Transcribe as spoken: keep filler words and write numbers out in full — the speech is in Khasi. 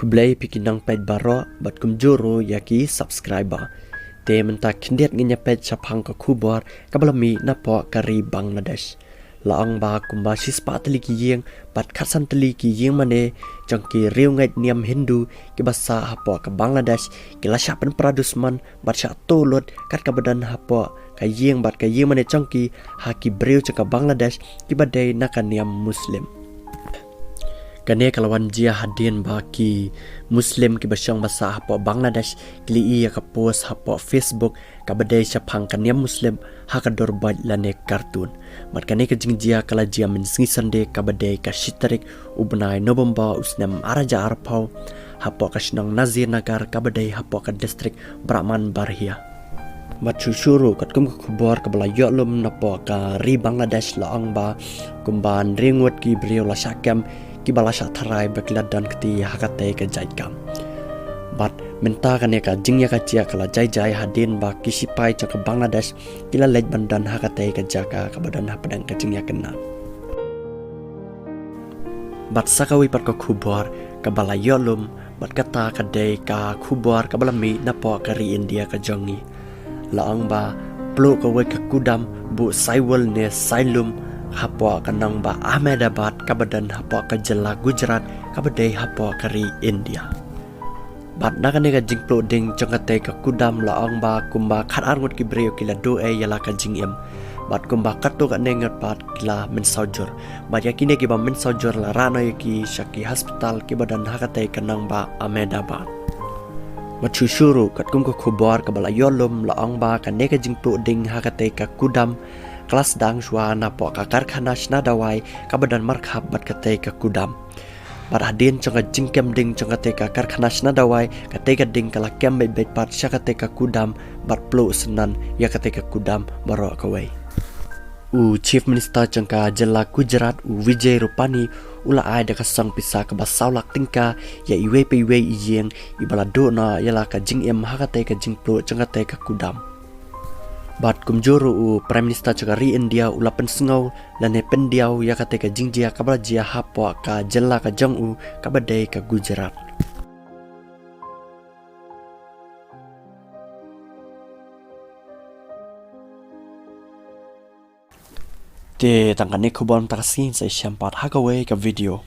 Khublei phi ki nongpeit baroh bad kumjuh ruh ïa ki subscriber. Te mynta khyndiat ngin ïa peit shaphang ka khubor kaba la mih napoh ka ri Bangladesh. La ong ba kumba shispah tylli ki ïing bad khatsan tylli ki ïing mane jong ki riewngeit niam Hindu kiba sah hapoh ka Bangladesh ki la shah pynpra dusmon bad shah tuh lut kat kaba don hapoh ka ïing bad ka ïing mane jong ki ha ki briew jong ka Bangladesh kiba dei na ka niam Muslim. Kane ka la wan jia hadien ba ki Muslim kiba shong ba sah hapoh Bangladesh ki la ïoh ïa ka post hapoh Facebook kaba dei shaphang ka niam Muslim ha ka dur bad lane cartoon. Bad kane ka jingjia ka la jia mynsngi Sunday kaba dei ka shi tarik u bnai November u snem ar hajar arphew hapoh ka shnong Nazir Nagar kaba dei hapoh ka district Brahman Barhia. Bad shuh shuh ruh katkum ka khubor kaba la ïoh lum napoh ka ri Bangladesh la ong ba kumba hynriew ngut ki briew la shah kem kiba la shah tharai ba ki la don kti ha katei ka jait kam. Bad mynta kane ka jingïakajia ka la jai jai hadien ba ki shipai jong ka Bangladesh ki la leit ban don ha katei ka jaka kaba don hapdeng ka jingïakynad. Bad sa kawei pat ka khubor kaba la ïoh lum bad kata ka dei ka khubor kaba la mih napoh ka ri India ka jong ngi. La ong ba pluh kawei ka kudam buh saiwul ne sailum hapoh ka nongbah Ahmedabad kaba don hapoh ka jylla Gujarat kaba dei hapoh ka ri India. Bad na kane ka jingpluh ding jong katei ka kudam la ong ba kumba khatar ngut ki briew ki la duh ei ïa la ka jingim. Bad kumba katto katne ngut pat ki la mynsaw jur. Bad ïa kine kiba mynsaw jur la rah noh ïa ki sha ki hospital kiba don ha katei ka nongbah Ahmedabad. Bad shuh shuh ruh katkum ka khubor kaba la ïoh lum la ong ba kane ka jingpluh ding ha katei ka kudam ka la sdang shuwa napoh ka karkhana shna dawai kaba don markhap bad katei ka kudam. Bad hadien jong ka jingkem ding jong katei ka karkhana shna dawai, katei ka ding ka la kem beit beit pat sha katei ka kudam bad pluh syndon ïa katei ka kudam baroh kawei. U Chief Minister jong ka jylla Gujarat u Vijay Rupani u la ai da ka song pisa kaba saw lak tyngka ïa iwei pa iwei i ïing iba la duh noh ïa la ka jingim ha katei ka jingpluh jong katei ka kudam. Bad kumjuh ruh u Prime Minister jong ka ri India u la pynsngew lane pyndiaw ïa katei ka jingjia kaba la jia hapoh ka jylla ka jong u kaba dei ka Gujarat. Te tang kane ka khubor mynta ka sngi, sa ïashem pat ha kawei ka video.